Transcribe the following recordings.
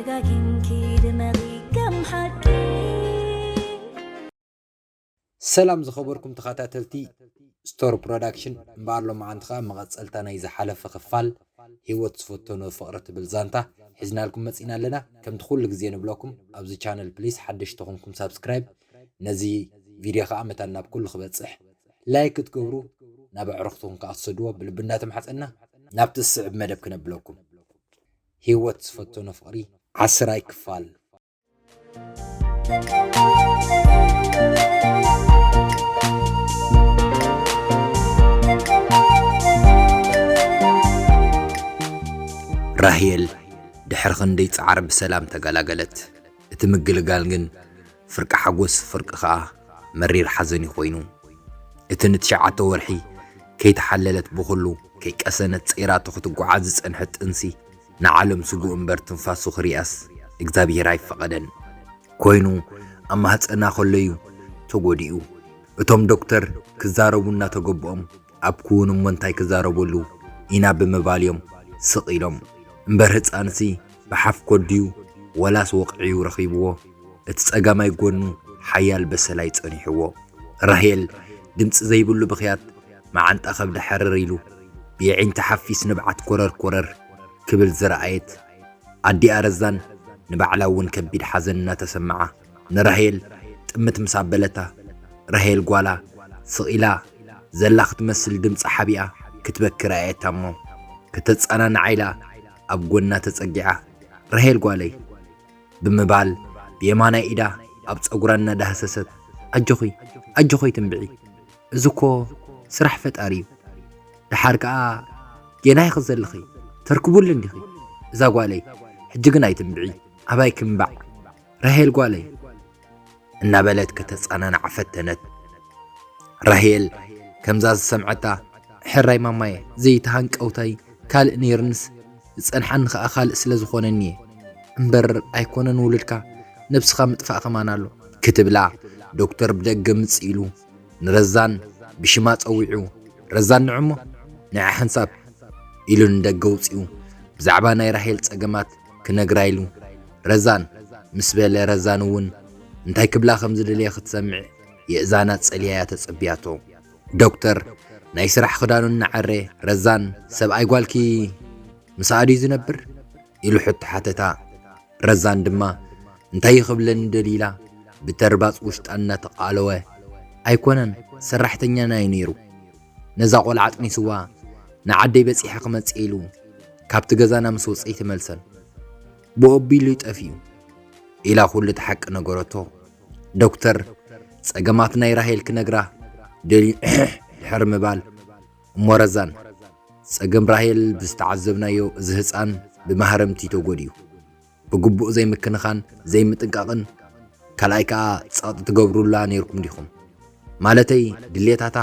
ደጋጊምኪ ድመቒ ከም ሓቂ። ሰላም ዝኸበርኩም ተኸታተልቲ ስቶር ፕሮዳክሽን፣ እምበኣር ሎማዓንቲ ኸኣ መቐጸልታ ናይ ዝሓለፈ ክፋል ህይወት ዝፈተኖ ፍቕሪ ትብል ዛንታ ሒዝናልኩም መጺና ኣለና። ከምቲ ኩሉ ግዜ ንብለኩም፣ ኣብዚ ቻነል ፕሊስ ሓደሽቲ ተኾንኩም ሳብስክራይብ፣ ነዚ ቪድዮ ኸኣ መታን ናብ ኩሉ ክበጽሕ ላይክ ክትገብሩ፣ ናብ ኣዕሩኽትኹም ከኣ ክትሰድዎ ብልቢ እናተማሕጸና፣ ናብቲ ዝስዕብ መደብ ክነብለኩም። ህይወት ዝፈተኖ ፍቕሪ ዓስራይ ክፋል። ራሄል ድሕሪ ክንደይ ጻዕሪ ብሰላም ተገላገለት። እቲ ምግልጋል ግን ፍርቂ ሓጎስ ፍርቂ ከኣ መሪር ሓዘን እዩ ኮይኑ። እቲ ንትሽዓተ ወርሒ ከይተሓለለት ብኹሉ ከይቀሰነት ጸይራቶ ክትጓዓዝ ዝጸንሐት ጥንሲ ንዓለም ስጉእ እምበር ትንፋሱ ክርእያስ እግዚኣብሄር ኣይፈቐደን። ኮይኑ ኣብ ማህጸና ከሎ እዩ ተጎዲኡ። እቶም ዶክተር ክዛረቡ እናተገብኦም ኣብ ክውን እሞ እንታይ ክዛረበሉ ኢና ብምባል እዮም ስቕ ኢሎም። እምበር ህጻንሲ ብሓፍ ኮድዩ ወላስ ወቕዒ እዩ ረኺብዎ። እቲ ጸጋማይ ጎኑ ሓያል በሰላይ ጸኒሕዎ። ራሄል ድምጺ ዘይብሉ ብኽያት መዓንጣ ከብዳ ሕርር ኢሉ ብየዒንቲ ሓፊስ ንብዓት ኮረር ኮረር ክብል ዝረኣየት ኣዲኣ ረዛን ንባዕላ እውን ከቢድ ሓዘን እናተሰምዓ ንራሄል ጥምት ምስ ኣበለታ፣ ራሄል ጓላ ስቕ ኢላ ዘላ ክትመስል ድምጺ ሓቢኣ ክትበኪ ረኣየታ እሞ፣ ከተጸናንዓ ኢላ ኣብ ጎና ተጸጊዓ፣ ራሄል ጓለይ፣ ብምባል ብየማናይ ኢዳ ኣብ ጸጉራ እናዳህሰሰት፣ ኣጆኺ፣ ኣጆኺ ኣይትንብዒ፣ እዚ እኮ ስራሕ ፈጣሪ እዩ። ደሓር ከኣ ጌና ኢኺ ዘለኺ፣ ተርክቡሉ እንዲኺ እዛ ጓለይ፣ ሕጂ ግን ኣይትንብዒ፣ ኣባይ ክንባዕ፣ ራሄል ጓለይ፣ እናበለት ከተጸናንዓ ፈተነት። ራሄል ከምዛ ዝሰምዐታ፣ ሕራይ ማማየ፣ ዘይተሃንቀውታይ ካልእ ነይርንስ ዝጸንሓኒ ከኣ ካልእ ስለ ዝኾነኒ እየ። እምበር ኣይኮነን ውሉድካ፣ ነብስኻ ምጥፋእ ከማን ኣሎ። ክትብላ፣ ዶክተር ብደገ ምጽእ ኢሉ ንረዛን ብሽማ ጸዊዑ፣ ረዛን ንዕሞ፣ ንዓ ሓንሳብ፣ ኢሉ ንደገ ውጺኡ ብዛዕባ ናይ ራሄል ጸገማት ክነግራ ኢሉ። ረዛን፣ ምስ በለ ረዛን እውን እንታይ ክብላ ከም ዝደለየ ክትሰምዕ የእዛና ጸልያያ ተጸብያቶ። ዶክተር ናይ ስራሕ ክዳኑ እናዐረ፣ ረዛን፣ ሰብኣይ ጓልኪ ምስኣ ድዩ ዝነብር? ኢሉ ሕቶ ሓተታ። ረዛን ድማ እንታይ እዩ ክብለኒ ደልዩ ኢላ ብተርባጽ ውሽጣ እናተቓለወ፣ ኣይኮነን፣ ሰራሕተኛና እዩ ነይሩ። ነዛ ቆልዓ ኣጥኒስዋ ንዓደይ በጺሐ ክመጽእ ኢሉ ካብቲ ገዛና ምስ ወጸ ኣይትመልሰን። ብኦቢሉ እዩ ጠፊኡ ኢላ ኩሉ እቲ ሓቂ ነገረቶ። ዶክተር ጸገማት ናይ ራሄል ክነግራ ደልዩ ድሕሪ ምባል፣ እሞ ረዛን፣ ጸገም ራሄል ብዝተዓዘብናዮ እዚ ህጻን ብማህረምቲ ተጎድዩ። ብግቡእ ዘይምክንኻን ዘይምጥንቃቕን ካልኣይ ከኣ ጸቕጢ ትገብሩላ ነይርኩም ዲኹም? ማለተይ ድሌታታ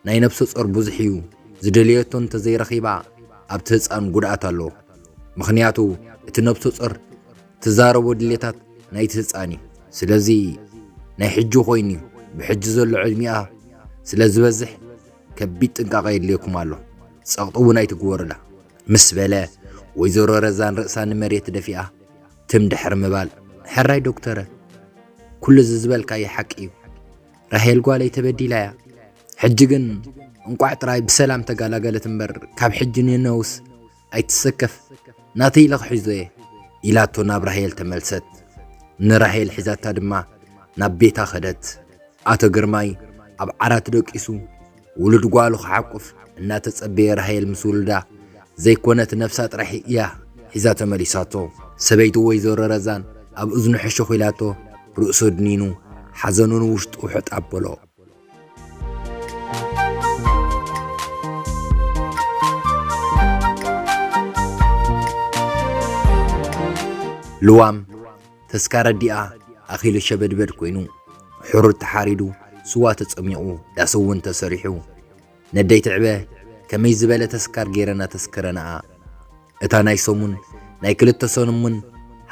ናይ ነብሰ ጾር ብዙሕ እዩ፣ ዝደለየቶ እንተዘይረኺባ ኣብቲ ህጻን ጉድኣት ኣለዎ። ምኽንያቱ እቲ ነብሰ ጾር ትዛረቦ ድሌታት ናይቲ ህጻን እዩ። ስለዚ ናይ ሕጂ ኮይኑ እዩ፣ ብሕጂ ዘሎ ዕድሚኣ ስለ ዝበዝሕ ከቢድ ጥንቃቐ የድልየኩም ኣሎ። ጸቕጢ እውን ኣይትግበሩላ ምስ በለ ወይዘሮ ረዛን ርእሳ ንመሬት ደፊኣ ትም ድሕሪ ምባል፣ ሕራይ ዶክተረ፣ ኩሉ እዚ ዝበልካዮ ሓቂ እዩ። ራሄል ጓለይ ተበዲላ እያ። ሕጂ ግን እንቋዕ ጥራይ ብሰላም ተጋላገለት እምበር ካብ ሕጂ ንነውስ ኣይትሰከፍ፣ ናተይ ኢለ ክሕዞ እየ ኢላቶ ናብ ራሄል ተመልሰት። ንራሄል ሒዛታ ድማ ናብ ቤታ ከደት። ኣቶ ግርማይ ኣብ ዓራት ደቂሱ ውሉድ ጓሉ ክሓቁፍ እናተጸበየ ራሄል ምስ ውሉዳ ዘይኮነት ነብሳ ጥራሕ እያ ሒዛ ተመሊሳቶ። ሰበይቱ ወይዘሮ ረዛን ኣብ እዝኑ ሕሹኽ ኢላቶ ርእሱ ድኒኑ ሓዘኑ ንውሽጡ ሕጥ ኣበሎ። ልዋም ተስካረ ኣዲኣ ኣኺሉ ሸበድበድ ኮይኑ፣ ሕሩር ተሓሪዱ፣ ስዋ ተጸሚቑ፣ ዳስ እውን ተሰሪሑ። ነደይ ትዕበ ከመይ ዝበለ ተስካር ገይረና ተስክረንኣ። እታ ናይ ሰሙን ናይ ክልተ ሰሙን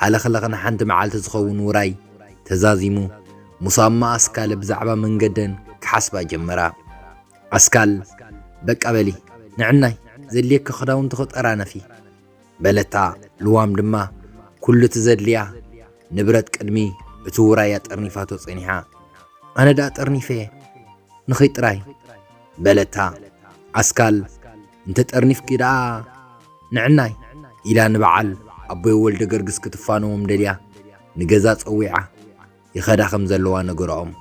ሃለኽለኽ ንሓንቲ መዓልቲ ዝኸውን ውራይ ተዛዚሙ፣ ሙሳማ ኣስካለ ብዛዕባ መንገደን ክሓስባ ጀመራ። ኣስካል፣ በቃ በሊ፣ ንዕናይ፣ ዘድልየኪ ክዳውንቲ ክጠራነፊ። በለታ። ልዋም ድማ፣ እኳ ኩሉ እቲ ዘድልያ ንብረት ቅድሚ እቲ ውራያ ጠርኒፋቶ ጸኒሓ። ኣነ ደኣ ጠርኒፈ ንኸይ ጥራይ በለታ። ኣስካል እንተ ጠርኒፍኪ ደኣ ንዕናይ ኢላ ንበዓል ኣቦይ ወልደ ገርግስ ክትፋነዎም ደልያ ንገዛ ጸዊዓ ይኸዳ ከም ዘለዋ ነገረኦም።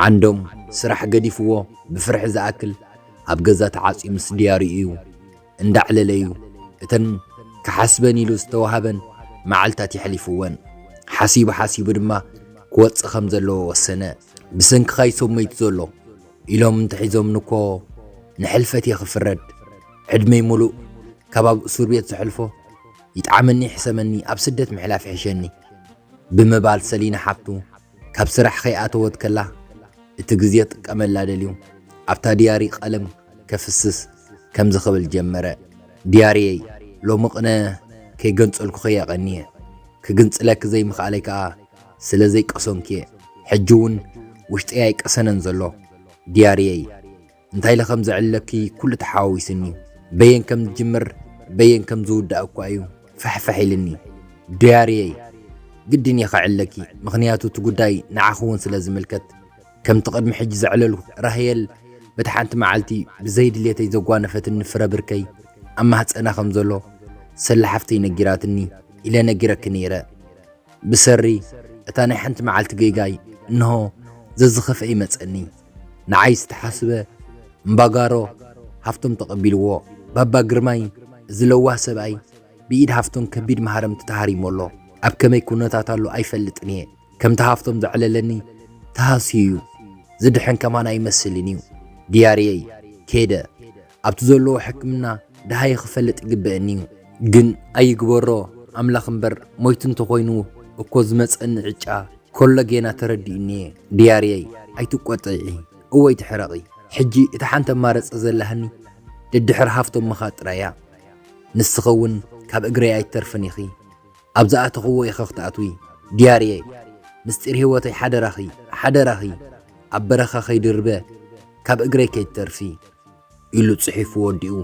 ዓንዶም ስራሕ ገዲፍዎ ብፍርሒ ዝኣክል ኣብ ገዛ ተዓጽዩ ምስ ድያሪኡ እዩ እንዳዕለለ እዩ እተን ክሓስበን ኢሉ ዝተዋሃበን መዓልታት የሕሊፍወን። ሓሲቡ ሓሲቡ ድማ ክወጽእ ከም ዘለዎ ወሰነ። ብሰንክኻ እዩ ሰብ ሞይቱ ዘሎ ኢሎም እንተሒዞምኒ እኮ ንሕልፈት እየ ክፍረድ። ዕድመይ ሙሉእ ካብ ኣብ እሱር ቤት ዘሕልፎ ይጥዓመኒ ይሕሰመኒ ኣብ ስደት ምሕላፍ ይሕሸኒ ብምባል ሰሊና ሓፍቱ ካብ ስራሕ ከይኣተወት ከላ እቲ ግዜ ጥቀመላ ደልዩ ኣብታ ድያሪ ቀለም ከፍስስ ከምዚ ክብል ጀመረ። ድያሪየይ ሎሚ ቅነ ከይገንጸልኩኺ እየ ቀንየ። ክግንጽለኪ ዘይምኽኣለይ ከኣ ስለ ዘይቀሰንኩ እየ። ሕጂ እውን ውሽጠይ ኣይቀሰነን ዘሎ። ድያሪየይ እንታይ ኢለ ከም ዘዕልለኪ ኩሉ ተሓዋዊስኒ። በየን ከም ዝጅምር በየን ከም ዝውዳእ እኳ እዩ ፋሕፋሕ ኢልኒ። ድያሪየይ ግድን እየ ከዕልለኪ፣ ምኽንያቱ እቲ ጉዳይ ንዓኺ እውን ስለ ዝምልከት። ከምቲ ቅድሚ ሕጂ ዘዕለልኩ ራሄል በቲ ሓንቲ መዓልቲ ብዘይ ድሌተይ ዘጓነፈትኒ ፍረ ብርከይ ኣብ ማህጸና ከም ዘሎ ሰላ ሓፍተይ ነጊራትኒ ኢለ ነጊረኪ ነይረ። ብሰሪ እታ ናይ ሓንቲ መዓልቲ ጌጋይ እንሆ ዘዝኸፍአ ይመጸኒ። ንዓይ ዝተሓስበ እምባጋሮ ሃፍቶም ተቐቢልዎ። ባባ ግርማይ እዚ ለዋህ ሰብኣይ ብኢድ ሃፍቶም ከቢድ ማህረምቲ ተሃሪሙ ኣሎ። ኣብ ከመይ ኩነታት ኣሎ ኣይፈልጥን እየ። ከምቲ ሃፍቶም ዘዕለለኒ ተሃስዩ እዩ። ዝድሕን ከማን ኣይመስልን እዩ። ድያርየይ ከይደ ኣብቲ ዘለዎ ሕክምና ደሃይ ክፈልጥ ይግበአኒ እዩ። ግን ኣይግበሮ ኣምላኽ እምበር ሞይቱ እንተኾይኑ እኮ ዝመጸኒ ዕጫ ኮሎ ጌና ተረዲኡኒ እየ። ድያርየይ ኣይትቆጥዒ፣ እወ ኣይትሕረቒ። ሕጂ እቲ ሓንቲ ኣማረጸ ዘላህኒ ድድሕር ሃፍቶም ምኻድ ጥራይ እያ። ንስኺ እውን ካብ እግረይ ኣይትተርፍን ኢኺ። ኣብ ዝኣተኽዎ ኢኺ ክትኣትዊ። ድያርየይ ምስጢር ህይወተይ ሓደራኺ፣ ሓደራኺ ኣብ በረኻ ከይድርበ ካብ እግረይ ከይትተርፊ። ኢሉ ጽሒፉ ወዲኡ፣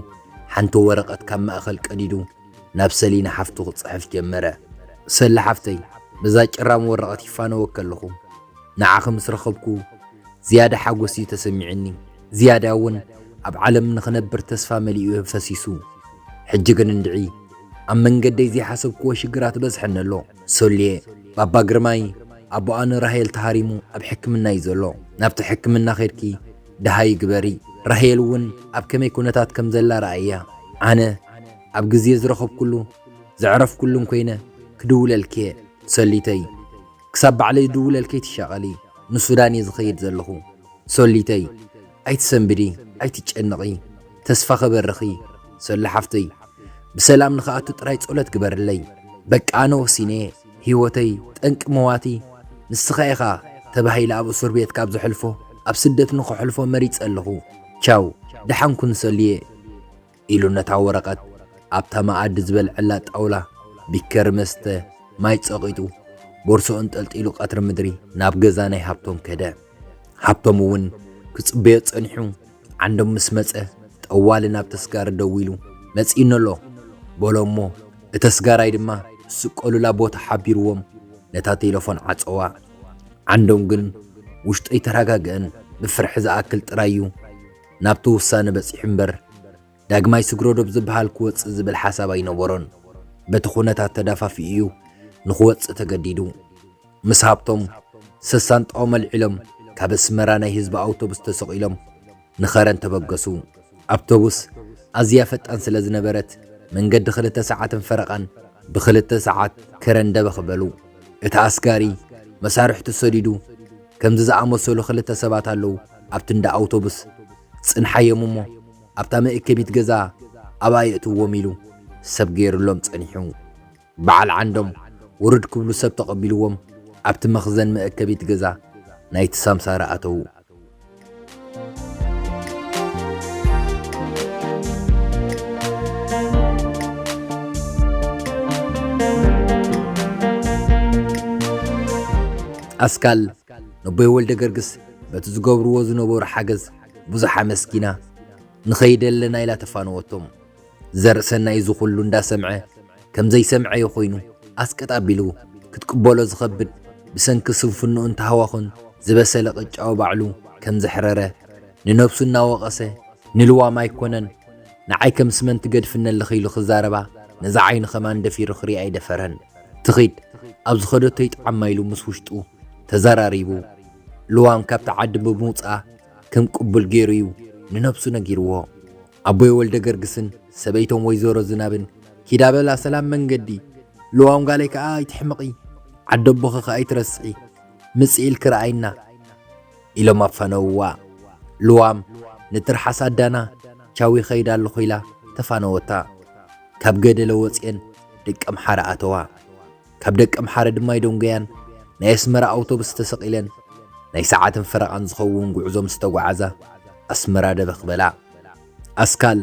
ሓንቲ ወረቐት ካብ ማእከል ቀዲዱ ናብ ሰሊና ሓፍቱ ክጽሕፍ ጀመረ። ሰሊ ሓፍተይ፣ በዛ ጭራም ወረቐት ይፋነወኪ ኣለኹ። ንዓኺ ምስ ረኸብኩ ዝያዳ ሓጎስ እዩ ተሰሚዑኒ። ዝያዳ እውን ኣብ ዓለም ንኽነብር ተስፋ መሊኡ ፈሲሱ። ሕጂ ግን እንድዒ ኣብ መንገደይ ዘይሓሰብክዎ ሽግራት በዝሐኒ ኣሎ። ሶልየ፣ ባባ ግርማይ ኣቦኣ ንራሄል ተሃሪሙ ኣብ ሕክምና እዩ ዘሎ። ናብቲ ሕክምና ኸድኪ ደሃይ ግበሪ። ራሄል እውን ኣብ ከመይ ኩነታት ከም ዘላ ረኣያ። ኣነ ኣብ ግዜ ዝረኸብኩሉ ዘዕረፍኩሉን ኮይነ ክድውለልኪ እየ። ሰሊተይ፣ ክሳብ ባዕለይ ዝድውለልኪ ኣይትሻቐሊ። ንሱዳን እየ ዝኸይድ ዘለኹ። ሶሊተይ፣ ኣይትሰንብዲ፣ ኣይትጨነቒ፣ ተስፋ ከበርኺ። ሶሊ ሓፍተይ፣ ብሰላም ንኽኣቱ ጥራይ ጸሎት ግበርለይ። በቃ ኣነ ወሲነ እየ። ህይወተይ ጠንቂ መዋቲ ንስኻ ኢኻ ተባሂለ ኣብ እሱር ቤት ካብ ዘሕልፎ ኣብ ስደት ንኽሕልፎ መሪጸ ኣለኹ። ቻው፣ ደሓን ኩን ሶልየ። ኢሉ ነታ ወረቐት ኣብታ መኣዲ ዝበልዐላ ጣውላ ቢከር መስተ ማይ ጸቒጡ ቦርሶ እንጠልጢሉ ቀትሪ ምድሪ ናብ ገዛ ናይ ሃብቶም ከደ። ሃብቶም እውን ክጽበዮ ጸኒሑ ዓንዶም ምስ መጸ ጠዋሊ ናብ ተስጋሪ ደዊሉ መጺእኒ ኣሎ በሎ እሞ እተስጋራይ ድማ ዝስቀሉላ ቦታ ሓቢርዎም ነታ ቴሌፎን ዓጸዋ። ዓንዶም ግን ውሽጡ ኣይተረጋግአን ብፍርሒ ዝኣክል ጥራይ እዩ ናብቲ ውሳነ በጺሑ እምበር ዳግማይ ስግረዶብ ዝበሃል ክወጽእ ዝብል ሓሳብ ኣይነበሮን። በቲ ኩነታት ተዳፋፊኡ እዩ ንኽወጽእ ተገዲዱ። ምስ ሃብቶም ሰሳንጣኦም ኣልዒሎም ካብ ኣስመራ ናይ ህዝቢ ኣውቶቡስ ተሰቒሎም ንኸረን ተበገሱ። ኣውቶቡስ ኣዝያ ፈጣን ስለ ዝነበረት መንገዲ ክልተ ሰዓትን ፈረቓን ብኽልተ ሰዓት ከረን ደበኽ በሉ። እቲ ኣስጋሪ መሳርሕቱ ሰዲዱ ከምዚ ዝኣመሰሉ ክልተ ሰባት ኣለዉ ኣብቲ እንዳ ኣውቶቡስ ጽንሓዮም እሞ ኣብታ መእከቢት ገዛ ኣብኣ የእትዎም ኢሉ ሰብ ገይሩሎም ጸኒሑ። በዓል ዓንዶም ውርድ ክብሉ ሰብ ተቐቢልዎም ኣብቲ መኽዘን መእከቢት ገዛ ናይቲ ሳምሳራ ኣተዉ። ኣስካል ነቦይ ወልደ ገርግስ በቲ ዝገብርዎ ዝነበሩ ሓገዝ ብዙሕ ኣመስጊና፣ ንኸይድ ኣለና ኢላ ተፋነወቶም። ዘርእሰናይ እዚ ኩሉ እንዳሰምዐ ከም ዘይሰምዐዮ ኮይኑ ኣስቀጥ ኣቢሉ ክትቅበሎ ዝኸብድ ብሰንኪ ስንፍንኡን ታህዋኹን ዝበሰለ ቅጫኡ ባዕሉ ከም ዘሕረረ ንነብሱ እናወቐሰ ንልዋም ኣይኮነን ንዓይ ከም ስመንቲ ገድፍኒ ኣለኺ ኢሉ ክዛረባ ነዛ ዓይኑ ከማን ደፊሩ ክሪኣ ኣይደፈረን። ትኺድ ኣብ ዝኸደቶ ይጥዓማ ኢሉ ምስ ውሽጡ ተዘራሪቡ ልዋም ካብቲ ዓዲ ብምውፅኣ ከም ቅቡል ገይሩ እዩ ንነብሱ ነጊርዎ። ኣቦይ ወልደ ገርግስን ሰበይቶም ወይዘሮ ዝናብን ኪዳ በላ ሰላም መንገዲ ልዋም ጋለይ ከዓ ኣይትሕምቒ ዓደቦኺ ከዓ ኣይትረስዒ ምፅእ ኢልኪ ረኣይና ኢሎም ኣፋነውዋ። ልዋም ንትርሓስ ኣዳና ቻው ይኸይድ ኣለኹ ኢላ ተፋነወታ። ካብ ገደለ ወፅኤን ደቂ ኣምሓረ ኣተዋ። ካብ ደቂ ኣምሓረ ድማ ኣይደንጎያን ናይ ኣስመራ ኣውቶቡስ ተሰቒለን ናይ ሰዓትን ፈረቓን ዝኸውን ጉዕዞ ምስ ተጓዓዛ ኣስመራ ደበኽ በላ። ኣስካል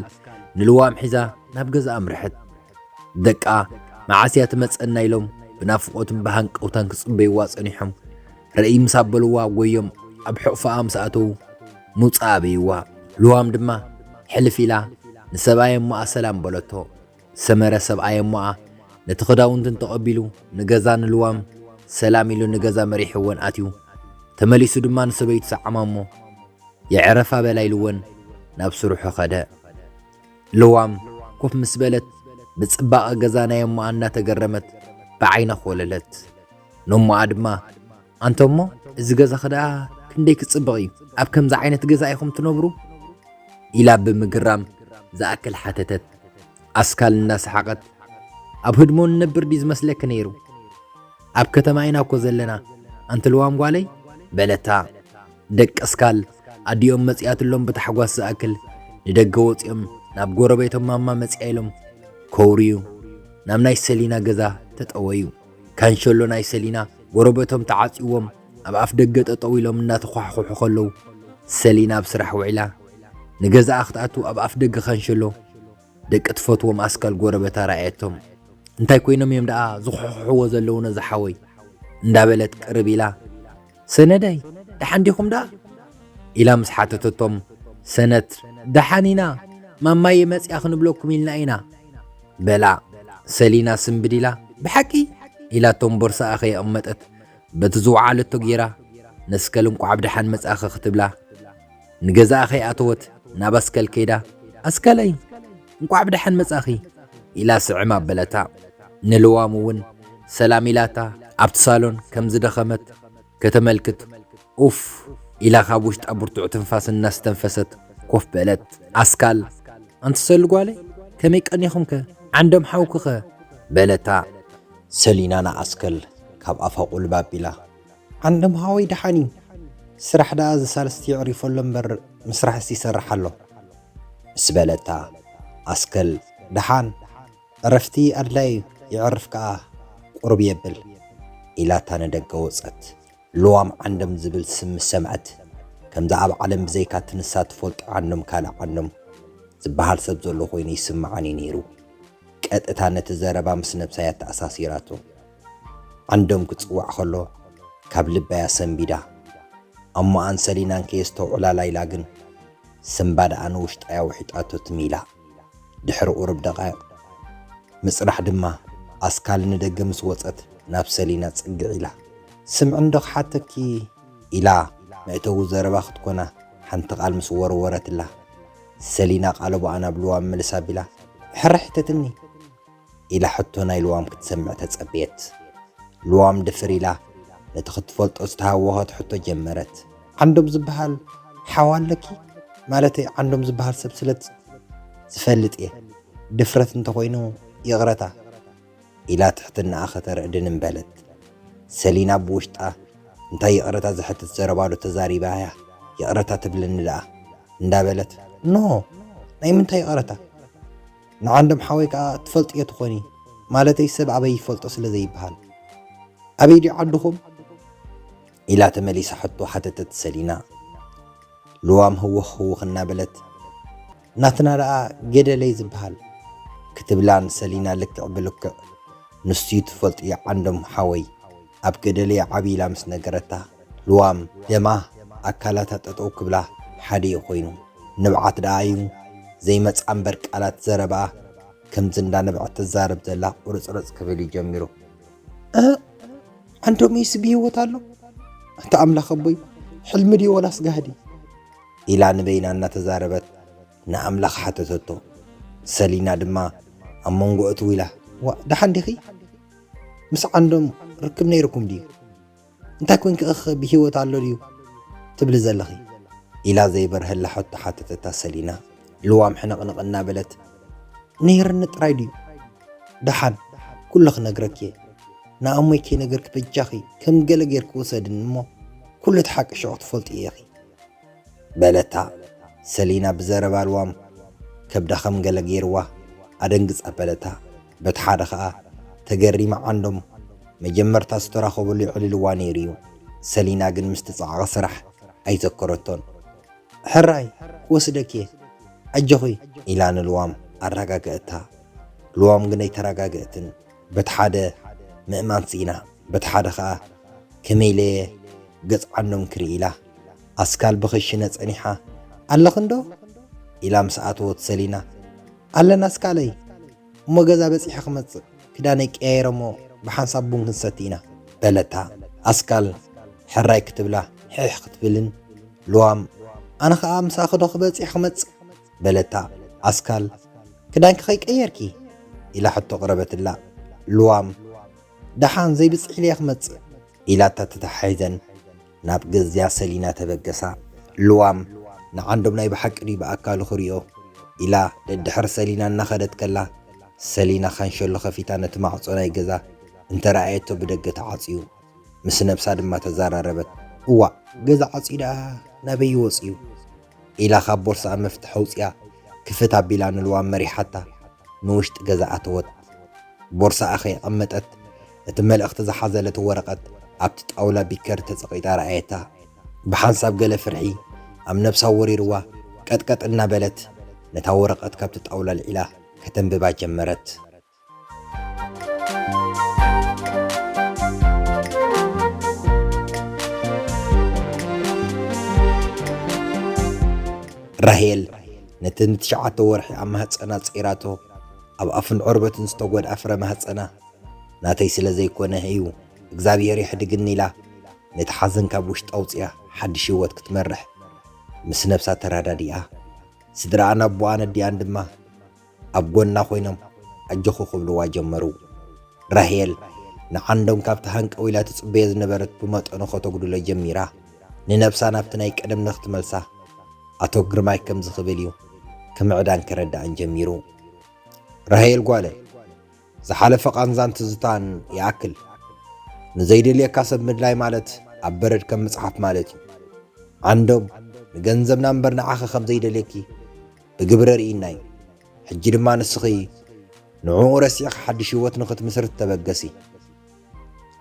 ንልዋም ሒዛ ናብ ገዛ ኣምርሐት። ደቃ መዓስ እያ ትመጸና ኢሎም ብናፍቖትን ብሃንቀውታን ክጽበይዋ ጸኒሖም። ርእይ ምስ ኣበልዋ ጎዮም ኣብ ሕቑፋኣ ምስ ኣተዉ ምውጻእ ኣበይዋ። ልዋም ድማ ሕልፍ ኢላ ንሰብኣይ እሞኣ ሰላም በለቶ። ሰመረ ሰብኣይ እሞኣ ነቲ ክዳውንትን ተቐቢሉ ንገዛ ንልዋም ሰላም ኢሉ ንገዛ መሪሕወን ኣትዩ። ተመሊሱ ድማ ንሰበይቱ ሰዓማ እሞ የዕረፋ በላ ኢልወን ናብ ስርሑ ኸደ። ልዋም ኮፍ ምስ በለት ብጽባቐ ገዛ ናይ እሞኣ እናተገረመት ብዓይና ኮለለት። ነሞኣ ድማ ኣንተሞ እዚ ገዛኺ ደኣ ክንደይ ክጽብቕ እዩ፣ ኣብ ከምዚ ዓይነት ገዛ ኢኹም ትነብሩ? ኢላ ብምግራም ዝኣክል ሓተተት። ኣስካል እናሰሓቐት ኣብ ህድሞ ንነብር ድዩ ዝመስለኪ ነይሩ? ኣብ ከተማ ኢና እኮ ዘለና ኣንቲ ልዋም ጓለይ በለታ። ደቂ ኣስካል ኣዲኦም መጺኣትሎም ብታሕጓስ ዝኣክል ንደገ ወጺኦም ናብ ጎረቤቶም ማማ መጺኣ ኢሎም ከውርዩ ናብ ናይ ሰሊና ገዛ ተጠወዩ። ካንሸሎ ናይ ሰሊና ጎረቤቶም ተዓጽይዎም ኣብ ኣፍ ደገ ጠጠው ኢሎም እናተኳሕኩሑ ከለዉ ሰሊና ኣብ ስራሕ ውዒላ ንገዛኣ ክትኣቱ ኣብ ኣፍ ደገ ካንሸሎ ደቂ ትፈትዎም ኣስካል ጎረበታ ረኣየቶም። እንታይ ኮይኖም እዮም ደኣ ዝኹሕኹሕዎ ዘለዉ ነዚ ሓወይ? እንዳበለት ቅርብ ኢላ ሰነደይ ደሓን ዲኹም ደኣ? ኢላ ምስ ሓተተቶም ሰነት ደሓን ኢና ማማየ መጽያ ክንብለኩም ኢልና ኢና በላ። ሰሊና ስምብድ ኢላ ብሓቂ? ኢላቶም ቦርሳኣ ከየቐመጠት በቲ ዝወዓለቶ ጌራ ነስከል እንቋዕ ብደሓን መጻእኺ ክትብላ ንገዛኣ ከይኣተወት ናብ ኣስከል ከይዳ ኣስከለይ እንቋዕ ብደሓን መጻኺ ኢላ ስዕም ኣበለታ። ንልዋም እውን ሰላም ኢላታ ኣብቲ ሳሎን ከም ዝደኸመት ከተመልክት ኡፍ ኢላ ካብ ውሽጣ ብርቱዕ ትንፋስ እናስተንፈሰት ኮፍ በለት። ኣስካል ኣንቲ ሰሉ ጓለይ ከመይ ቀኒኹምከ ዓንዶም ሓውክኸ በለታ። ሰሊና ንኣስከል ካብ ኣፋ ቁልብ ኣቢላ ዓንዶም ሓወይ ደሓን እዩ። ስራሕ ደኣ እዚ ሳልስቲ የዕሪፎ ኣሎ እምበር ምስራሕስ ይሰርሕ ኣሎ ምስ በለታ ኣስከል ደሓን ዕረፍቲ ኣድላይ እዩ የዕርፍ ከኣ ቁሩብ የብል ኢላታ ንደገ ወጸት። ልዋም ዓንዶም ዝብል ስም ምስ ሰምዐት ከምዛ ኣብ ዓለም ብዘይካ እቲ ንሳ ትፈልጦ ዓንዶም ካልእ ዓንዶም ዝበሃል ሰብ ዘሎ ኮይኑ ይስምዓን እዩ ነይሩ። ቀጥታ ነቲ ዘረባ ምስ ነብሳ እያ ተኣሳሲራቶ። ዓንዶም ክጽዋዕ ከሎ ካብ ልባ እያ ሰንቢዳ። ኣሞኣን ሰሊናን ከየስተውዕላላ ኢላ ግን ሰንባዳኣ ንውሽጣ እያ ውሒጣቶ ትም ኢላ። ድሕሪ ቁሩብ ደቃይቕ ምጽራሕ ድማ ኣስካል ንደገ ምስ ወጸት ናብ ሰሊና ጽግዕ ኢላ ስምዒ እንዶ ክሓተኪ ኢላ መእተዊ ዘረባ ክትኮና ሓንቲ ቃል ምስ ወረወረትላ ሰሊና ቃለቦኣ ናብ ልዋም ምልስ ኣቢላ ሕራይ ሕተትኒ ኢላ ሕቶ ናይ ልዋም ክትሰምዕ ተጸበየት። ልዋም ድፍር ኢላ ነቲ ክትፈልጦ ዝተሃወኸት ሕቶ ጀመረት። ዓንዶም ዝበሃል ሓው ኣለኪ? ማለተይ ዓንዶም ዝበሃል ሰብ ስለ ዝፈልጥ እየ። ድፍረት እንተኾይኑ ይቕረታ ኢላ ትሕትናኣ ከተርኢ ድንን በለት። ሰሊና ብውሽጣ እንታይ ይቕረታ ዝሕትት ዘረባ ዶ ተዛሪባ እያ ይቕረታ ትብለኒ ደኣ እንዳበለት ኖ ናይ ምንታይ ይቕረታ ንዓንዶም ሓወይ ከኣ ትፈልጥዮ ትኾኒ ማለተይ ሰብ ኣበይ ይፈልጦ ስለ ዘይበሃል ኣበይ ድዩ ዓድኹም ኢላ ተመሊሳ ሕቶ ሓተተት ሰሊና። ልዋም ህውኽ ህውኽ እናበለት ናትና ደኣ ገደለይ ዝበሃል ክትብላ ንሰሊና ልክዕ ብልክዕ ንሱዩ ትፈልጥዮ ዓንዶም ሓወይ ኣብ ገደለይ ዓብዩ ኢላ ምስ ነገረታ ልዋም ደማ ኣካላታ ጠጠው ክብላ ሓደ እዩ ኮይኑ። ንብዓት ደኣ እዩ ዘይመጽኣ እምበር ቃላት ዘረባኣ ከምዚ እንዳነብዐት ትዛረብ ዘላ ቁርጽርጽ ክብል እዩ ጀሚሩ። "እ፣ ዓንዶም እዩስ ብህይወት ኣሎ? ኣታ ኣምላኽ ኣቦይ፣ ሕልሚ ድዩ ወላስ ጋህዲ?" ኢላ ንበይና እናተዛረበት ንኣምላኽ ሓተተቶ። ሰሊና ድማ ኣብ መንጎ እትው ኢላ፣ "ዋ፣ ደሓን ዲኺ? ምስ ዓንዶም ርክብ ነይርኩም ድዩ? እንታይ ኮንኪ እኽ ብህይወት ኣሎ ድዩ ትብሊ ዘለኺ?" ኢላ ዘይበርሀላ ሕቶ ሓተተታ ሰሊና። ልዋም ሕንቕንቕ እናበለት፣ "ነይርኒ ጥራይ ድዩ? ደሓን ኩሉ ክነግረኪ እየ። ንኣሞይ ከይነገርኪ በጃኺ ከም ገለ ጌርኪ ውሰድኒ እሞ ኩሉ እቲ ሓቂ ሽዑ ክትፈልጥዮ ኢኺ" በለታ። ሰሊና ብዘረባ ልዋም ከብዳ ከም ገለ ገይርዋ ኣደንግጽ ኣበለታ። በቲ ሓደ ኸኣ ተገሪማ ዓንዶም መጀመርታ ዝተራኸቡሉ የዕልልዋ ነይሩ እዩ። ሰሊና ግን ምስቲ ጻዕቒ ስራሕ ኣይዘከረቶን። "ሕራይ ክወስደኪ እየ፣ ኣጆኺ" ኢላ ንልዋም ኣረጋገእታ። ልዋም ግን ኣይተረጋገእትን። በቲ ሓደ ምእማን ስኢና፣ በቲ ሓደ ኸኣ ከመይ ኢለየ ገጽ ዓንዶም ክርኢ ኢላ። ኣስካል ብኽሽነ ጸኒሓ፣ "ኣለኽንዶ?" ኢላ ምስ ኣተወት ሰሊና፣ "ኣለና ኣስካለይ፣ እሞ ገዛ በጺሐ ክመጽእ፣ ክዳነይ ቀያይረ እሞ ብሓንሳብ ቡን ክንሰቲ ኢና" በለታ። ኣስካል ሕራይ ክትብላ ሕሕ ክትብልን፣ ልዋም፣ "ኣነ ኸኣ ምሳኺ ዶ ክበጺሕ ክመጽእ?" በለታ። ኣስካል፣ "ክዳንኪ ከይቀየርኪ?" ኢላ ሕቶ ቅረበትላ። ልዋም፣ "ደሓን ዘይብጽሕ ኢለ እየ ክመጽእ" ኢላታ ተተሓሒዘን ናብ ገዝያ ሰሊና ተበገሳ። ልዋም ንዓንዶም ናይ ብሓቂ ድዩ ብኣካሉ ክርእዮ ኢላ ደድሕሪ ሰሊና እናኸደት ከላ፣ ሰሊና ካንሸሎ ከፊታ ነቲ ማዕጾ ናይ ገዛ እንተረኣየቶ ብደገ ተዓጽዩ። ምስ ነብሳ ድማ ተዘራረበት። "እዋእ፣ ገዛ ዓጽዩ ደኣ ናበይ ይወጽእ እዩ?" ኢላ ካብ ቦርስኣ መፍትሕ ኣውጽያ ክፍት ኣቢላ ንልዋም መሪሓታ ንውሽጢ ገዛ ኣተወት። ቦርስኣ ከየቐመጠት እቲ መልእኽቲ ዝሓዘለቲ ወረቐት ኣብቲ ጣውላ ቢከር ተጸቒጣ ረኣየታ። ብሓንሳብ ገለ ፍርሒ ኣብ ነብሳ ወሪርዋ ቀጥቀጥ እናበለት ነታ ወረቐት ካብቲ ጣውላ ኣልዒላ ከተንብባ ጀመረት። ራሄል ነቲ ንትሽዓተ ወርሒ ኣብ ማህጸና ጸይራቶ ኣብ ኣፍን ዕርበትን ዝተጎድኣ ፍረ ማህጸና ናተይ ስለ ዘይኮነ እዩ እግዚኣብሔር ይሕድግኒ ኢላ ነቲ ሓዘን ካብ ውሽጣ ኣውጽያ ሓድሽ ህይወት ክትመርሕ ምስ ነብሳ ተራዳዲኣ። ስድራኣን ኣቦኣን ኣዲኣን ድማ ኣብ ጎና ኮይኖም ኣጆኹ ክብልዋ ጀመሩ። ራሄል ንዓንዶም ካብቲ ሃንቀው ኢላ ትጽበዮ ዝነበረት ብመጠኑ ከተጉድሎ ጀሚራ። ንነብሳ ናብቲ ናይ ቀደም ንኽትመልሳ ኣቶ ግርማይ ከምዚ ክብል እዩ ክምዕዳን ከረድኣን ጀሚሩ። ራሄል ጓለይ፣ ዝሓለፈ ቃንዛን ትዝታን ይኣክል። ንዘይደልየካ ሰብ ምድላይ ማለት ኣብ በረድ ከም ምጽሓፍ ማለት እዩ። ዓንዶም ንገንዘብና እምበር ንዓኺ ከም ዘይደልየኪ ብግብሪ ርኢና እዩ። ሕጂ ድማ ንስኺ ንዕኡ ረሲዕኺ ሓድሽ ህይወት ንኽትምስርት ተበገሲ።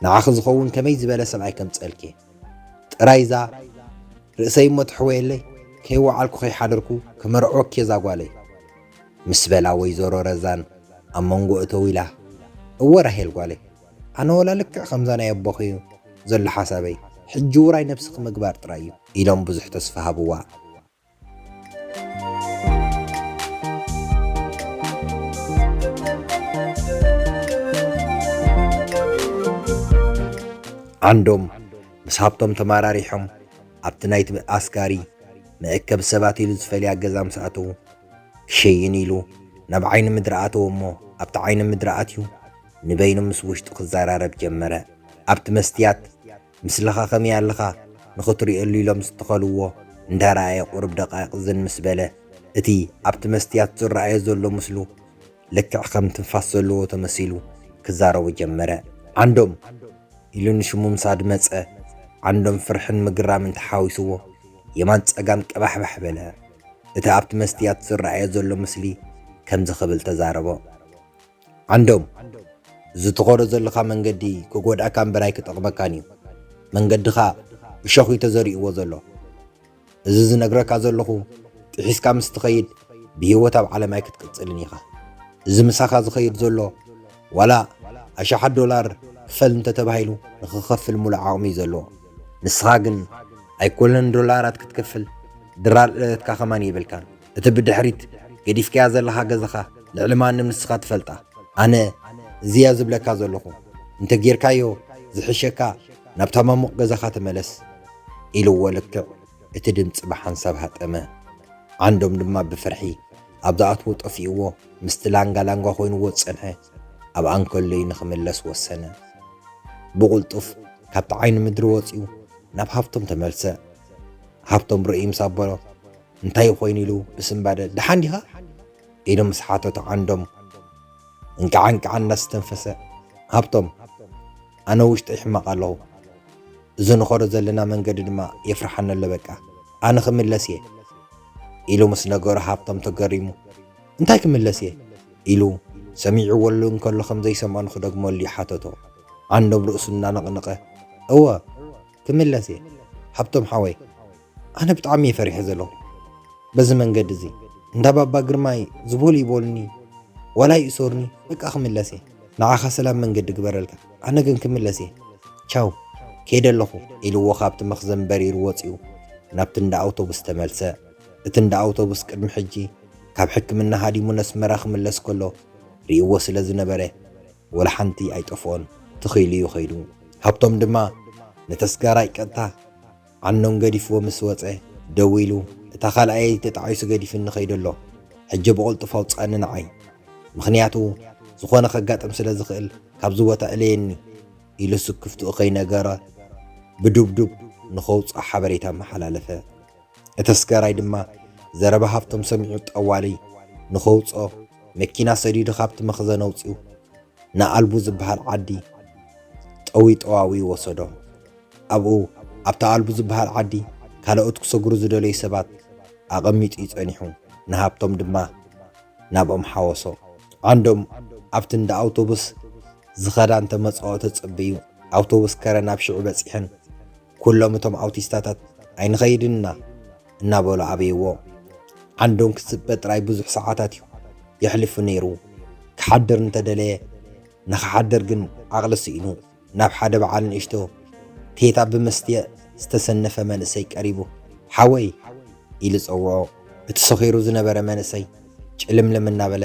ንዓኺ ዝኸውን ከመይ ዝበለ ሰብኣይ ከምጽአልኪ። ጥራይ እዛ ርእሰይ እሞ ትሕወየለይ፣ ከይወዓልኩ ከይሓደርኩ ክመርዕወኪ እየ እዛ ጓለይ። ምስ በላ ወይዘሮ ረዛን ኣብ መንጎ እተው ኢላ፣ "እወ ራሄል ጓለይ፣ ኣነ ወላ ልክዕ ከምዛ ናይ ኣቦኺ እዩ ዘሎ ሓሳበይ፣ ሕጂ ውራይ ነብስኺ ምግባር ጥራይ እዩ" ኢሎም ብዙሕ ተስፋ ሃብዋ። ዓንዶም ምስ ሃብቶም ተመራሪሖም ኣብቲ ናይቲ ኣስጋሪ መእከቢ ሰባት ኢሉ ዝፈልያ ገዛ ምስ ኣተዉ፣ ክሸይን ኢሉ ናብ ዓይኒ ምድሪ ኣተወ እሞ ኣብቲ ዓይኒ ምድሪ ኣትዩ ንበይኑ ምስ ውሽጡ ክዘራረብ ጀመረ። ኣብቲ መስትያት ምስልኻ ከመይ ኣለኻ ንኽትርእየሉ ኢሎም ዝተኸልዎ እንዳረኣየ ቁሩብ ደቃይቕ ዝን ምስ በለ፣ እቲ ኣብቲ መስትያት ዝረኣዮ ዘሎ ምስሉ ልክዕ ከም ትንፋስ ዘለዎ ተመሲሉ ክዛረቦ ጀመረ። "ዓንዶም" ኢሉ ንሽሙ ምስ ኣድመጸ፣ ዓንዶም ፍርሕን ምግራምን ተሓዊስዎ የማን ጸጋም ቀባሕባሕ በለ። እቲ ኣብቲ መስትያት ዝረኣዮ ዘሎ ምስሊ ከምዚ ክብል ተዛረቦ። "ዓንዶም፣ እዚ ትኸዶ ዘለኻ መንገዲ ክጎድኣካ እምበር ኣይክጠቕመካን እዩ። መንገድኻ እሾኽ እዩ ተዘሪእዎ ዘሎ። እዚ ዝነግረካ ዘለኹ ጥሒስካ ምስ ትኸይድ ብህይወት ኣብ ዓለም ኣይክትቅጽልን ኢኻ። እዚ ምሳኻ ዝኸይድ ዘሎ ዋላ ኣሽሓት ዶላር ክፈል እንተተባሂሉ ንኽኸፍል ሙሉእ ዓቕሚ እዩ ዘለዎ። ንስኻ ግን ኣይኮነን ዶላራት ክትከፍል፣ ድራር ዕለትካ ከማን የብልካን። እቲ ብድሕሪት ገዲፍካያ ዘለኻ ገዛኻ ልዕሊ ማንም ንስኻ ትፈልጣ። ኣነ እዚያ ዝብለካ ዘለኹ። እንተ ጌርካዮ ዝሕሸካ፣ ናብታ ማሙቕ ገዛኻ ተመለስ፣ ኢልዎ። ልክዕ እቲ ድምጺ ብሓንሳብ ሃጠመ። ዓንዶም ድማ ብፍርሒ ኣብ ዝኣትዎ ጠፊእዎ፣ ምስቲ ላንጋ ላንጋ ኮይንዎ ዝጸንሐ ኣብ ኣንከሎይ ንኽምለስ ወሰነ። ብቕልጡፍ ካብቲ ዓይኒ ምድሪ ወጺኡ ናብ ሃብቶም ተመልሰ። ሃብቶም ርእዩ ምስ ኣበሎ፣ "እንታይ ኮይኑ?" ኢሉ ብስንባደ፣ "ደሓን ዲኻ?" ኢሉ ምስ ሓተቶ፣ ዓንዶም እንቃዕ እንቃዕ እናስተንፈሰ፣ "ሃብቶም፣ ኣነ ውሽጠይ ሕማቕ ኣለኹ። እዚ ንኸዶ ዘለና መንገዲ ድማ የፍርሓኒ ኣሎ። በቃ፣ ኣነ ክምለስ እየ" ኢሉ ምስ ነገሮ፣ ሃብቶም ተገሪሙ፣ "እንታይ ክምለስ እየ?" ኢሉ ሰሚዕዎ ኣሎ እንከሎ ከም ዘይሰምዖ ንኽደግመሉ ይሓተቶ። ዓንዶም ርእሱ እናነቕነቐ፣ "እወ፣ ክምለስ እየ ሃብቶም ሓወይ። ኣነ ብጣዕሚ እየ ፈሪሐ ዘለኹ። በዚ መንገዲ እዚ እንዳ ባባ ግርማይ ዝበሉ ይበሉኒ፣ ዋላ ይእሰሩኒ፣ በቃ ክምለስ እየ። ንዓኻ ሰላም መንገዲ ግበረልካ፣ ኣነ ግን ክምለስ እየ። ቻው፣ ከይደ ኣለኹ" ኢልዎ ካብቲ መኽዘን በሪሩ ወጺኡ ናብቲ እንዳ ኣውቶቡስ ተመልሰ። እቲ እንዳ ኣውቶቡስ ቅድሚ ሕጂ ካብ ሕክምና ሃዲሙ ነስመራ ክምለስ ከሎ ርእይዎ ስለ ዝነበረ፣ ወላ ሓንቲ ኣይጠፍኦን፣ ትኽ ኢሉ እዩ ኸይዱ። ሃብቶም ድማ ንተስጋራይ ቀጥታ ዓንዶም ገዲፍዎ ምስ ወጸ፣ ደዊሉ፣ "እታ ካልኣየይ ተጣዒሱ ገዲፍኒ ኸይዱ ኣሎ። ሕጂ ብቕልጡፍ ኣውጽኣኒ ንዓይ። ምኽንያቱ፣ ዝኾነ ከጋጥም ስለ ዝኽእል፣ ካብዚ ቦታ እለየኒ" ኢሉ ስክፍትኡ ከይነገረ፣ ብዱብዱብ ንኸውጽኦ ሓበሬታ ኣመሓላለፈ። እቲ ኣስጋራይ ድማ ዘረባ ሃብቶም ሰሚዑ፣ ጠዋሊ ንኸውጽኦ መኪና ሰዲዱ ካብቲ መኽዘን ኣውጺኡ፣ ንኣልቡ ዝበሃል ዓዲ ጠዊ ጠዋዊ ወሰዶ። ኣብኡ፣ ኣብቲ ኣልቡ ዝበሃል ዓዲ፣ ካልኦት ክሰግሩ ዝደለዩ ሰባት ኣቐሚጡ እዩ ጸኒሑ። ንሃብቶም ድማ ናብኦም ሓወሶ። ዓንዶም ኣብቲ እንዳ ኣውቶቡስ ዝኸዳ እንተመጽኦ ተጸበዩ። ኣውቶቡስ ከረ ናብ ሽዑ በጺሐን። ኩሎም እቶም ኣውቲስታታት፣ "ኣይንኸይድን ኢና" እናበሉ ኣበይዎ። ዓንዶም ክጽበ ጥራይ ብዙሕ ሰዓታት እዩ የሕልፉ ነይሩ። ክሓድር እንተደለየ፣ ንኽሓድር ግን ዓቕሊ ስኢኑ፣ ናብ ሓደ በዓል ንእሽቶ ቴታ ብመስትየ ዝተሰነፈ መንእሰይ ቀሪቡ፣ "ሓወይ" ኢሉ ጸውዖ። እቲ ሰኺሩ ዝነበረ መንእሰይ ጭልምልም እናበለ፣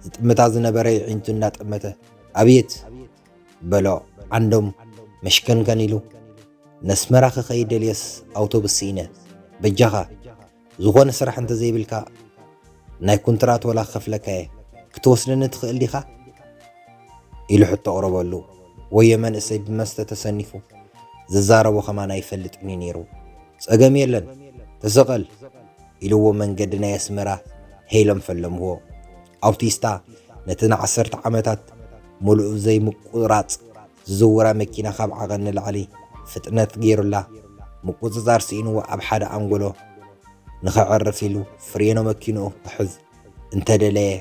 ዝጥምታ ዝነበረ የዒንቱ እናጠመተ፣ "ኣብየት!" በሎ። ዓንዶም መሽከንከን ኢሉ፣ "ነስመራ ክኸይድ ደልየስ ኣውቶቡስ ስኢነ። በጃኻ፣ ዝኾነ ስራሕ እንተዘይብልካ፣ ናይ ኩንትራት ወላ ክኸፍለካ እየ። ክትወስደኒ ትኽእል ዲኻ?" ኢሉ ሕቶ ኣቕረበሉ። ወዮ መንእሰይ ብመስተ ተሰኒፉ፣ ዝዛረቦ ከማን ኣይፈልጥን እዩ ነይሩ። "ጸገም የለን፣ ተሰቐል" ኢልዎ መንገዲ ናይ ኣስመራ ሄሎም ፈለምዎ። ኣውቲስታ ነቲ ንዓሰርተ ዓመታት ምሉእ ዘይምቁራጽ ዝዝውራ መኪና ካብ ዓቐን ንላዕሊ ፍጥነት ገይሩላ፣ ምቁጽጻር ስኢንዎ ኣብ ሓደ ኣንጎሎ ንኸዕርፍ ኢሉ ፍሬኖ መኪንኡ ክሕዝ እንተደለየ፣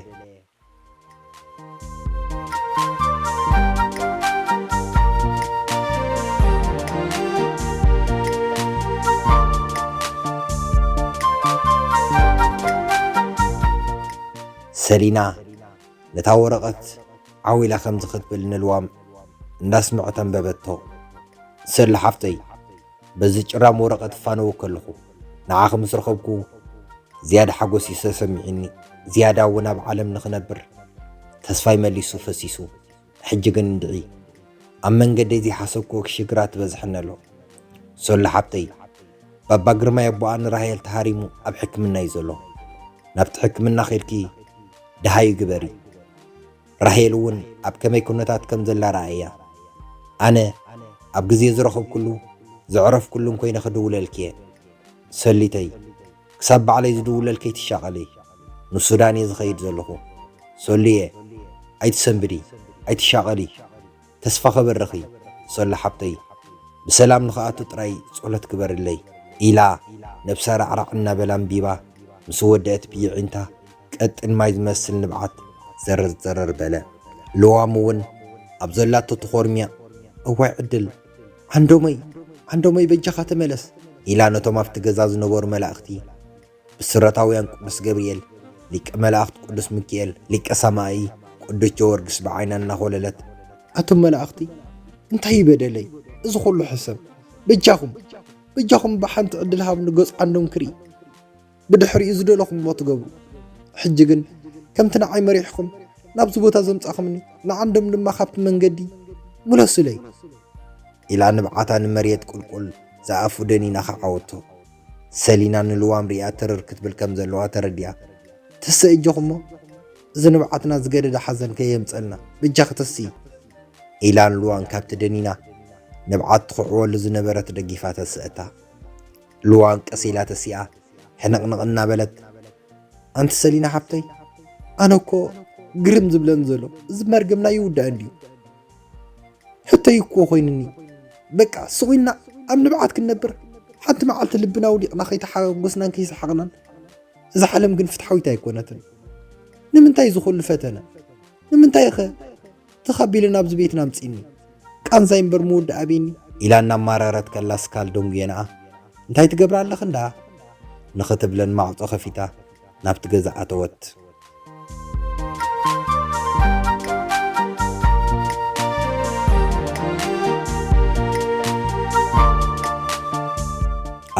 ሰሊና ነታ ወረቐት ዓው ኢላ ከምዚ ክትብል ንልዋም እንዳስምዐት ኣንበበቶ። ሰሊ ሓፍተይ፣ በዚ ጭራም ወረቐት እፋነወኪ ኣለኹ። ንዓኺ ምስ ረኸብኩ ዝያዳ ሓጎስ እዩ ተሰሚዑኒ። ዝያዳ እውን ኣብ ዓለም ንኽነብር ተስፋይ መሊሱ ፈሲሱ። ሕጂ ግን እንድዒ ኣብ መንገደይ ዘይሓሰብክዎ ሽግራት ይበዝሐኒ ኣሎ። ሶሎ ሓብተይ፣ ባባ ግርማይ ኣቦኣ ንራሄል ተሃሪሙ ኣብ ሕክምና እዩ ዘሎ። ናብቲ ሕክምና ኸይድኪ ደሃዩ ግበሪ። ራሄል እውን ኣብ ከመይ ኩነታት ከም ዘላ ረኣያ። ኣነ ኣብ ግዜ ዝረኸብኩሉ ዘዕረፍኩሉን ኮይነ ክድውለልኪ እየ። ሰሊተይ፣ ክሳብ ባዕለይ ዝድውለልኪ ኣይትሻቐሊ። ንሱዳን እየ ዝኸይድ ዘለኹ። ሶልየ፣ ኣይትሰንብዲ፣ ኣይትሻቐሊ። ተስፋ ከብርኺ፣ ሶሎ ሓብተይ። ብሰላም ንኽኣቱ ጥራይ ጸሎት ግበርለይ፣ ኢላ ነብሳ ራዕራዕ እናበላ ኣንቢባ ምስ ወደአት ብየዒንታ ቀጢን ማይ ዝመስል ንብዓት ዘረር ዘረር በለ። ልዋም እውን ኣብ ዘላቶ ተኾርምያ፣ "እዋይ ዕድል፣ ዓንዶመይ፣ ዓንዶመይ በጃኻ ተመለስ" ኢላ ነቶም ኣብቲ ገዛ ዝነበሩ መላእኽቲ ብስረታውያን ቅዱስ ገብርኤል፣ ሊቀ መላእኽት ቅዱስ ሚካኤል፣ ሊቀ ሰማኢ ቅዱስ ጀወርግስ ብዓይና እናኾለለት፣ "ኣቱም መላእኽቲ፣ እንታይ ይበደለይ እዚ ኹሉ ሕሰም? በጃኹም፣ በጃኹም ብሓንቲ ዕድል ሃብኒ ገጹ ዓንዶም ክርኢ። ብድሕሪኡ ዝደለኹምዎ ትገብሩ። ሕጂ ግን ከምቲ ንዓይ መሪሕኹም ናብዚ ቦታ ዘምጻኹምኒ፣ ንዓንዶም ድማ ካብቲ መንገዲ ምለሱለይ። ኢላ ንብዓታ ንመሬት ቁልቁል ዝኣፉ ደኒና ከዓወቶ። ሰሊና ንልዋም ሪኣ ትርር ክትብል ከም ዘለዋ ተረዲኣ። ተሰ እጆኹሞ፣ እዚ ንብዓትና ዝገደደ ሓዘን ከየምጸልና፣ በጃኺ ተስኢ። ኢላ ንልዋም ካብቲ ደኒና ንብዓት ትኹዕወሉ ዝነበረት ደጊፋ ተስእታ። ልዋም ቀስ ኢላ ተሲኣ፣ ሕንቕንቕ እናበለት፣ ኣንቲ ሰሊና ሓብተይ፣ ኣነ እኮ ግርም ዝብለን ዘሎ፣ እዚ መርገምና ይውዳእ እንድዩ? ሕቶይ እኮ ኮይኑኒ። በቃ፣ ስቕ ኢልና ኣብ ንብዓት ክንነብር፣ ሓንቲ መዓልቲ ልብና ኣውዲቕና ከይተሓጎስናን ከይሰሓቕናን፣ እዛ ዓለም ግን ፍትሓዊት ኣይኮነትን። ንምንታይ እዚ ኩሉ ፈተነ? ንምንታይኸ ተኻቢሉ ናብዚ ቤትና ኣምጺእኒ? ቃንዛይ እምበር ምውዳእ ኣበይኒ? ኢላ እናማረረት ከላ ስካል ደንጉየንኣ፣ እንታይ ትገብራ ኣለኺ እንዳ? ንኽትብለን ማዕጾ ከፊታ ናብቲ ገዛ ኣተወት።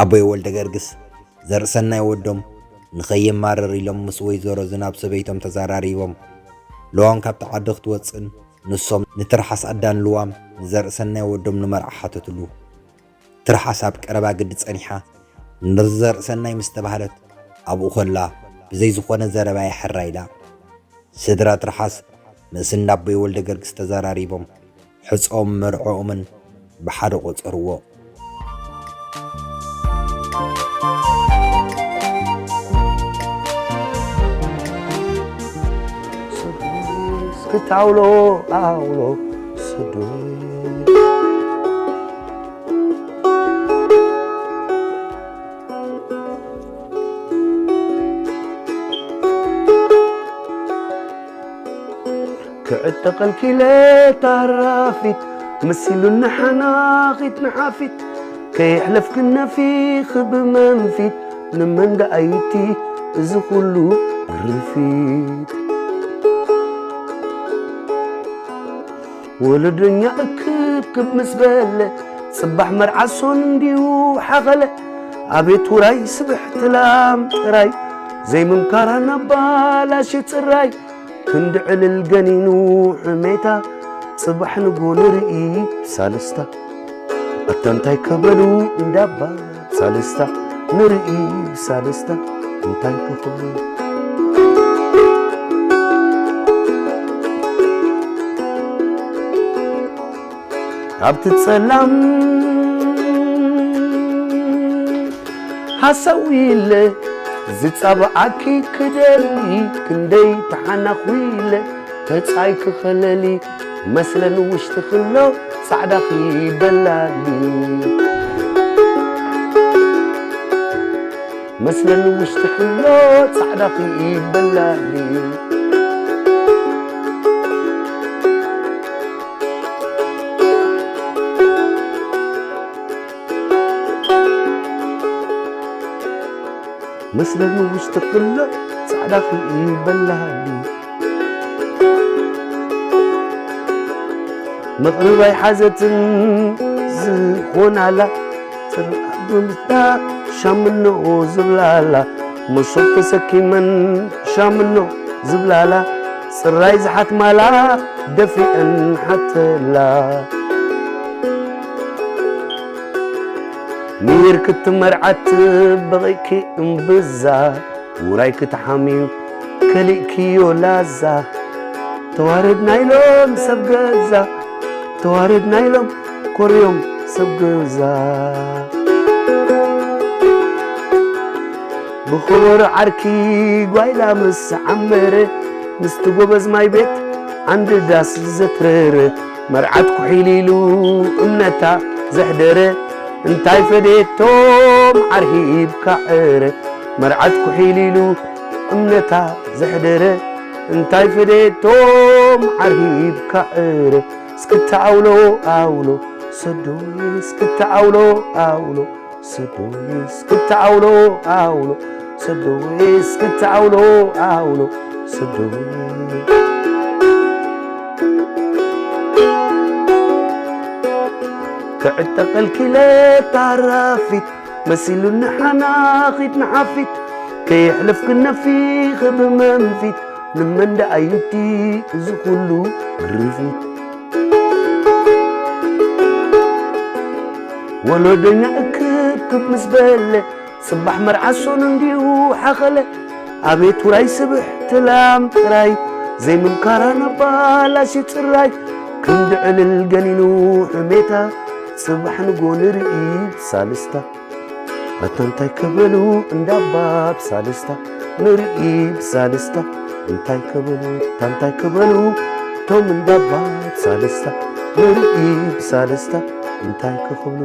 ኣቦይ ወልደ ገርግስ ዘርእሰናይ ወዶም ንኸየማርር ኢሎም ምስ ወይዘሮ ዝናብ ሰበይቶም ተዘራሪቦም። ልዋም ካብቲ ዓዲ ክትወጽእን ንሶም ንትርሓስ ኣዳን ልዋም ንዘርእሰናይ ወዶም ንመርዓ ሓተትሉ። ትርሓስ ኣብ ቀረባ ግዲ ጸኒሓ ንዘርእሰናይ ምስ ተባህለት ኣብኡ ከላ ብዘይ ዝኾነ ዘረባ የሕራ ኢላ። ስድራ ትርሓስ ምስ እንዳ ኣቦይ ወልደ ገርግስ ተዘራሪቦም ሕጾም መርዕኦምን ብሓደ ቆጸርዎ። እስክታውሎ ኣውሎ ስዱ ክዕጠቐልኪለ ታራፊት መሲሉኒ ሓናኺት ንሓፊት ከየሕለፍክን ነፊኺ ብመንፊት ንመን ደኣይቲ እዚ ኩሉ ግርፊት ወለደኛ እክብክብ ምስ በለ ጽባሕ መርዓሶን እንዲዩ ሓኸለ ኣቤት ውራይ ስብሕቲ ላም ጥራይ ዘይምምካራ ናባላሽ ጽራይ ክንዲ ዕልል ገኒኑ ሕሜታ ጽባሕ ንጎ ንርኢ ብሳልስታ ኣታ እንታይ ከበሉ እንዳባ ሳልስታ ንርኢ ብሳልስታ እንታይ ከኽብሉ ኣብቲ ጸላም ሃሳዊለ ዝጻብዓኪ ክደሊ ክንደይ ተሓናኹለ ተጻይ ክኸለሊ መስለን ውሽጢ ክሎ ጻዕዳኺ በላሊ መስለን ውሽጢ ክሎ ጻዕዳኺ በላሊ መስለኒ ውሽጢ ክሎ ጻዕዳ ክኢበላኒ መቕርብ ኣይሓዘትን ዝኾናላ ጽርዓት ብምታ ሻምኖ ዝብላላ መሶብ ተሰኪመን ሻምኖ ዝብላላ ጽራይ ዝሓትማላ ደፊአን ሓተላ ሚር ክትመርዓት በቒኪ እምብዛ ውራይ ክትሓምዩ ከሊእክዮ ላዛ ተዋረድና ኢሎም ሰብ ገዛ ተዋረድና ኢሎም ኮርዮም ሰብ ገዛ ብኽቡር ዓርኪ ጓይላ ምስ ዓመረ ምስቲ ጎበዝ ማይ ቤት ዓንዲ ዳስ ዘትረረ መርዓት ኩሒል ኢሉ እምነታ ዘሕደረ እንታይ ፈዴቶም ዓርሂብካ ዕረ መርዓት ኩሒል ኢሉ እምነታ ዘሕደረ እንታይ ፈዴቶም ዓርሂብካ ዕረ እስክታ ኣውሎ ኣውሎ ሰዶይ እስክታ ኣውሎ ኣውሎ ሰዶይ እስክታ ኣውሎ ኣውሎ ሰዶይ እስክታ ኣውሎ ኣውሎ ሰዶይ ክዕጠቐልኪ ለታራፊት መሲሉኒ ሓናኺት ንሓፊት ከየሕለፍክን ነፊኺ ብመንፊት ንመን ደኣ ዩቲ እዚ ኩሉ ግርፊት ወሎደኛ እክብክብ ምስ በለ ጽባሕ መርዓ ሶኑ እንዲዩ ሓኸለ ኣቤት ውራይ ስብሕቲ ላም ጥራይ ዘይምምካራ ነባላሽ ጽራይ ክንዲ ዕልል ገኒኑ ሕሜታ ጽባሕ ንጎ ንርኢ ብሳልስታ ኣታ እንታይ ክበሉ እንዳባ ብሳልስታ ንርኢ ብሳልስታ እንታይ ክበሉ እታ እንታይ ክበሉ እቶም እንዳባ ብሳልስታ ንርኢ ብሳልስታ እንታይ ክኽብሉ